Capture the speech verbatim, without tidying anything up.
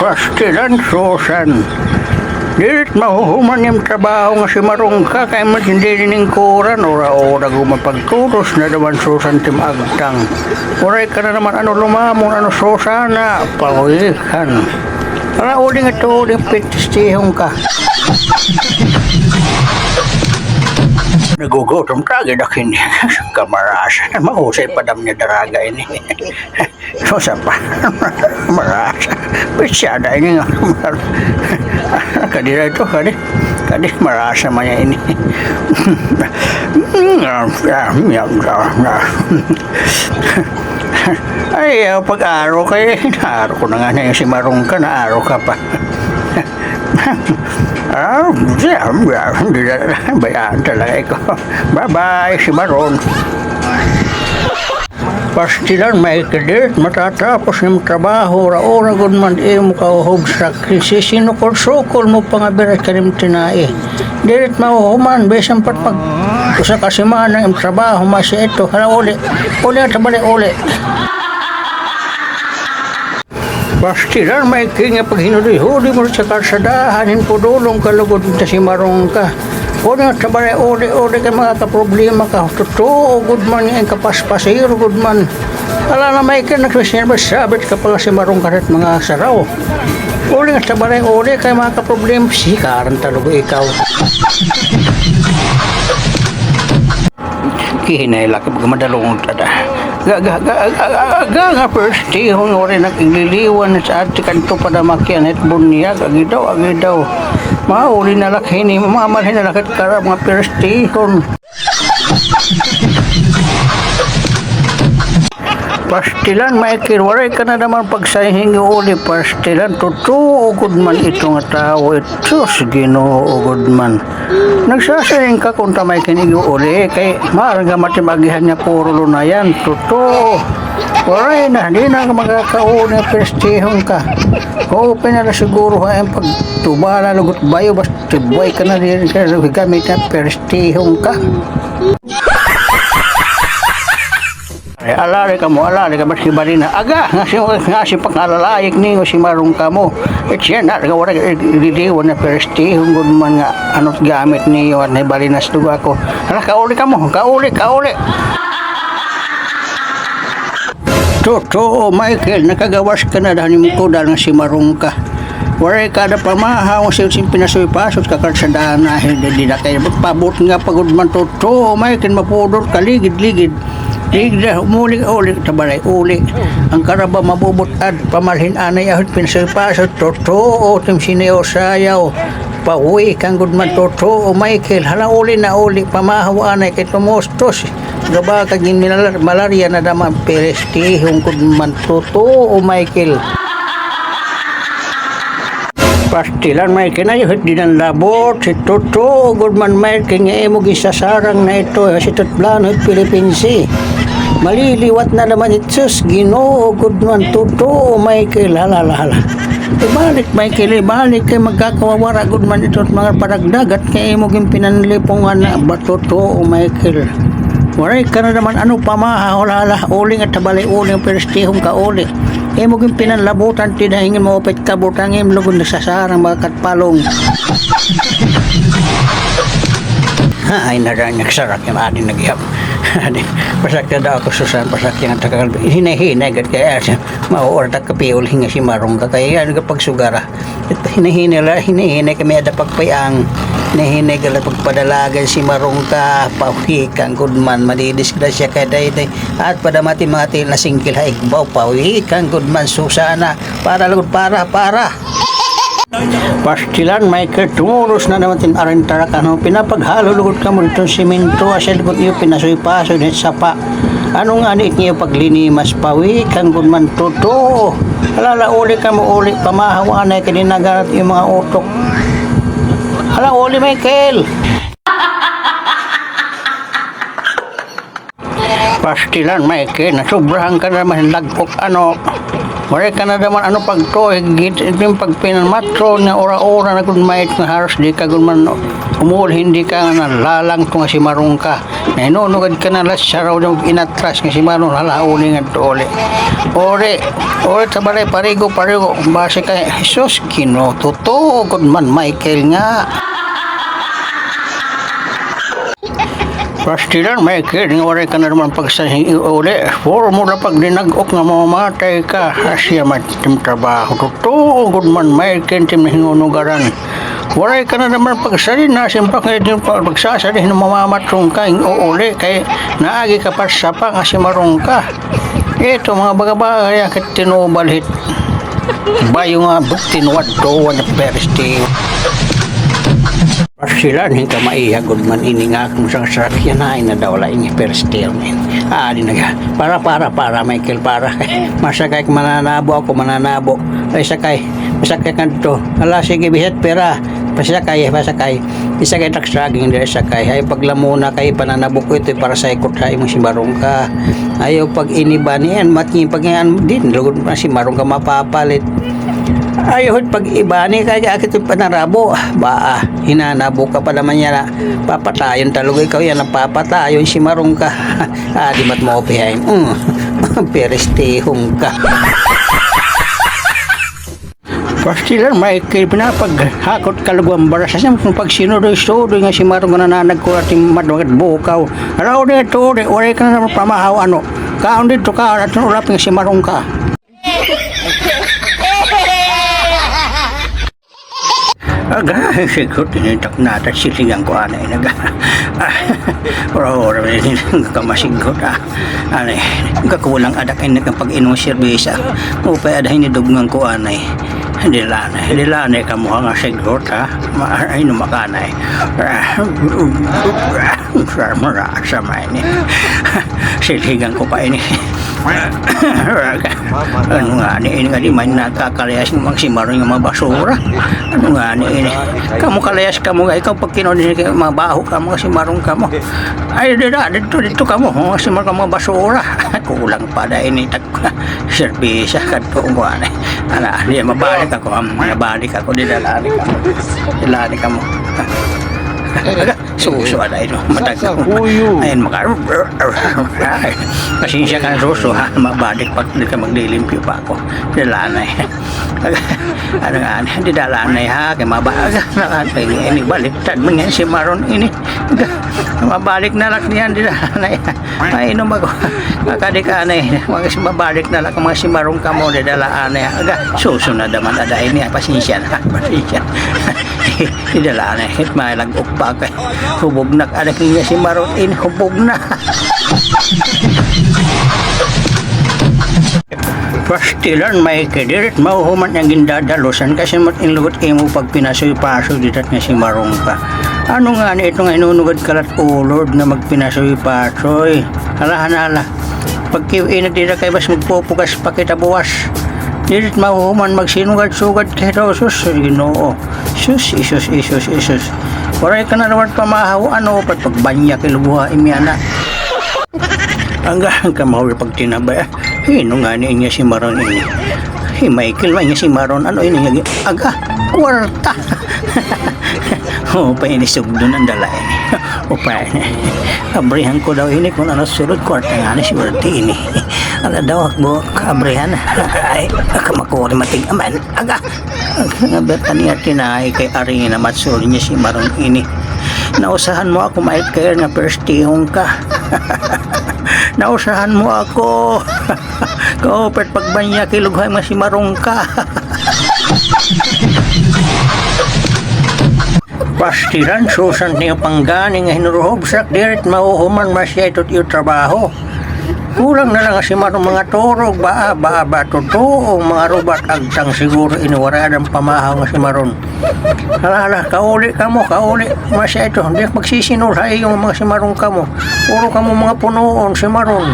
Pastilan, Susan. Diri it mahuhuman im trabaho nga simarong ka kay man diri lingkuran, ura-ura gud man pagturos na daman, Susan, tim agtang. Waray ka na daman ano lumamon, ano, Susana, pawikan. Ala, uli nga tuod, ipitistihon ka. Nagugutom ka gid ak ini. Kamarasa, mahusay pa daman nga daraga ini. Susa pa. Marasa. Pisyada ini nga. Kadi na ito, kadi. Kadi, marasa man niya ini. Ay, ah, pag-aro kay, naaro ko na ngani nga simarong ka, naaro ka pa. Ah, siya, hindi na, bayaan talaga ikaw. Bye-bye, simarong. Pastilan, Michael, diri it matatapos nga trabaho, ura-ura gud man imo kauhubsak, sinukol-sukol mo pa nga birat kanim tinai. Diri it mahuhuman, bisan pa it mag-usa ka semana im trabaho, masi ito, hala, uli, uli, tabali, uli. Pastilan, Michael, nga paghinudi-hudi mo sa kalsadahan, hin pudulong ka lugod nga simarong ka. Uli nga tabali, uli, uli kay makakaproblema ka. Totoo gud man nga im kapaspasero gud man. Ala na, Michael, nagsisinabi-sabit ka pa nga simarong ka hit mga saraw. Uli nga tabali, uli kay makakaproblema. Sikaran ta lugod ikaw. Kihinay la kay madalungon ta da. Ga, ga, ga, ga, ga, ga, ga, perstihon, waray na igliliwan sa ati kanto pa da makianhit bunyag. Agi daw, agi daw. Mauli na la hini, mamalhin na la hit karab nga perstihon. Pastilan, Michael, waray ka na daman pagsahi hin uli, pastilan. Totoo gud man ito nga tawo, ito, Ginoo gud man. Nagsasiring ka kon ta may kiniguuli, kay maaram nga matimagihan niya puro lunayan. Totoo. Waray na, di na ka makakauli, perstihon ka. Open na la siguro ha iyang pagtubala, lugot bayo, basta buhay ka na, di ka gamit na, perstihon ka. Ay, alari kamo, alari ka, maski bali na. Aga, nga si, nga si pangalalayik niyo, simarong kamo. It siya na, nga wala, eh, didiwan na perstihon gud man nga, ano't gamit niyo, at naibalinas dugo ako. Hala, kauli kamo, kauli, kauli. Totoo, Michael, nakagawas ka na dahan imo kudal nga simarong ka. Waray ka da pamahaw, sin, sin pinasuy-pasod ka kalsadahan na, hindi, di na kayo magpabot nga pagod man. Totoo, Michael, mapudot ka, ligid-ligid. Tigda, umuli, uli, tabalay, uli. An karaba mabubut-ad, pamalhin anay ahod, pinasay-pasod, totoo, tim sinayaw-sayaw. Pawi, kan gud man, totoo, Michael, hala, uli na, uli, pamahaw anay, kay tumustos. Gaba, kag in milalar-, malaria na daman, perestihon gud man, totoo, Michael. Pastilan, Michael, ayaw hit dinanlabot. Totoo gud man, Michael, nga imo ginsasarang na ito, ha, sito't plano hit Philippines, eh. Maliliwat na naman ito, sus, Ginoo gud man, totoo, Michael, hala, hala, hala. Ibalik, Michael, ibalik kay magkakawawara gud man ito't mga paragdagat nga imo ginpinanlipungan na ba, totoo, Michael. Waray ka na naman, ano pa, maha, hala, hala, uli nga tabalay, uli nga perestihon ka, uli. Imo ginpinanlabutan, tinahingin mo, pet kabutang, im lugod nagsasarang, mga katpalong. Ha, ay, nara, nagsarak yung adi, nagyap. Adi, pasakya daw ako, Susan, pasakya nga takal. Hinay-hinay, gad kaya siya. Mauurtak ka, piul, hinga simarong ka. Kaya yan, kapag sugara. Hinay-hinay la, hinay-hinay kami ada pagpayang. Hinay-hinay ka la pagpadalagan, simarong ka. Pawikan gud man, madidisgrasya ka, day, day. At padamati mga til na singkil ha igbaw, pawikan gud man, Susana. Para lugod, para, para. Pastilan, Michael, tumuros na naman tin arentarak, ano, pinapaghalo lugod kamo diton semento, asya lugod iyo pinasoy-pasoy hit sapa. Ano ngani it iyo paglinimas, pawikan gud man, totoo. Hala, uli kamo, uli, pamahaw anay kay dinagarat iyo mga utok. Hala, uli, Michael. Pastilan, Michael, nasobrahan ka na naman hin lagpok, ano. Waray ka na daman ano pagtuig, gid, gid pagpinanmatron nga ura-ura na gud mait nga haros di ka gud man umuli, hindi ka nga nalalang to nga simaron ka. Nahinunugad ka na la siya raw daw inatras nga simaron, hala, uli nga uli. Uli, uli sa balay, parigo, parigo, basi kay, Jesus, Ginoo, totoo gud man, Michael, nga. Pastilan, Michael, nga waray ka na naman pagsahi uli. Puro mo la pagdinag-ok nga mamamatay ka. Asya man tim trabaho. Totoo gud man, Michael, tim nahingunugaran. Waray ka na naman pagsahi na, simpak nga tim pa-, pagsasahi na mamamatron ka, ing uuli, kay naagi ka pa sa pang asimaron ka. Ito, mga baga-baga, kaya ka tinubalhit. Bayo nga, tinuwad-tuwad na persti. Pastilan, hin kamaiha gud man ini nga akon sasakyan, ay, nadawla ini, pero still, man. Ah, di naga. Para, para, para, Michael, para. Masakay ka, mananabo ako, mananabo. Ay, sakay. Masakay ka dito. Ala, sige, bihet, pera. Pasakay, pasakay. Isakay tak saging diri, sakay. Ay, paglamuna kay pananabo ko ito, para sa ikot ha imong simaron ka. Ayaw pag-inibani, an matngi pag-, an, din, lugod na simaron ka mapapalit. Ayaw pag-ibani kay akit panarabo. Ba, ah, hinanabo ka pa naman yana. Papatayon talaga ikaw yana, papatayon simaron ka. Ah, di mat mo pihay. Mm. Perestihon ka. Pastilan, Michael, pinapaghakot ka lugwang barasa sa kung pagsinudoy-sudoy nga simaron nga nananagkurat tim madwagad bukaw. Araw dito, di, waray ka na pamahaw, ano. Kaon dito ka, at ulap nga simaron ka. Aga, sigot, tinitak na, tas sisigang ko, anay, naga. Ah, ora, ora, kamasiggot, ah. Anay, kakulang adak ini kan pag-inom serbesa. Upay ada ini dugngan ko, anay. Dila anay, dila anay kamo nga sigot, ha? Ma-, ay, no, makanay. Sa mura, sa may ini. Sisigang ko pa ini. Ano nga ni ini nga di man nakakalayas ng mga simaron nga mga basura? Ano nga ni ini? Kamo kalayas kamo, ikaw pag kinuha din kayo, mabaho kamo, simaron kamo. Ay, dito, dito, dito kamo, mga simaron, mga basura. Kulang pa da ini, tak-, serbesa, kadto ko, ano. Ala, di, mabalik ako, am, mabalik ako, di, dala, di kamo. Dala, di kamo. Suso, ada ito. Matag-, sa, sa kuyo. Ayan, maka-, ay, pasensya ka na, suso, ha? Mabalik pa, di ka maglilimpyo pa ako. Dalanay. Ano nga, di dalanay, ha? Kay maba-, ano, ini, ini, baliktad man nga simaron ini. Mabalik na lang niyan, di dalanay. Ay, inom ako. Kakadik anay, mga si-, mabalik na lang, mga simaron kamo, di dala anay. Aga, susunod naman, ada ini, pasensya na, pasensya. Di dala anay, hit may lag-ok pa kay hubog na, ada kanya simaron ini, hubog na. Pastilan, may kadirit, mauhuman nga gindadalusan, kasi mat inlugot imo pagpinasoy-pasoy, didat nga simaron ka. Ano nga ni ito nga inunugad kalat, O Lord, nga magpinasoy-pasoy? Hala, hala, hala. Pagkiw-init dida kay bas magpupugas pa kita buwas. Dirit mahuhuman magsinugad-sugad kay daw, sus, Ginoo. Sus, isus, isus, isus. Waray ka na daw pamahaw, ano, pat pagbanyak, ilubuha, imyana. Ang gahang kamahol pagtinabay, ah. Hino nga ni inya simaron ini? Hi Michael, may inya simaron, ano ini nga gi-, aga, kwarta. O, pa ini sugdon an dala ini. O, pa ini. Abrihan ko daw ini kun ano sulod, kwarta nga ni, swerte ini. Ala daw, hakbo, abrihan. Ay, kamakuri matig-aman. Aga, nga berta niya tinay kay ari nga matsol niya simaron ini. Nausahan mo ako, mait kay nga perstihon ka. Nausahan mo ako. Kaupit pagbanyak, ilughay nga simaron ka. Pastilan, susan niyo panggani nga hinuruhubsak, dirit mahuhuman masya ito't iyo trabaho. Kulang na lang nga simaron mga turog, ba, ba, ba, totoo, mga rubat, agtang siguro ini waray adan pamahaw nga simaron. Hala, hala, kauli kamo, kauli. Masya ito, di magsisinulha iyo nga mga simaron kamo. Puro kamo mga punuon, simaron.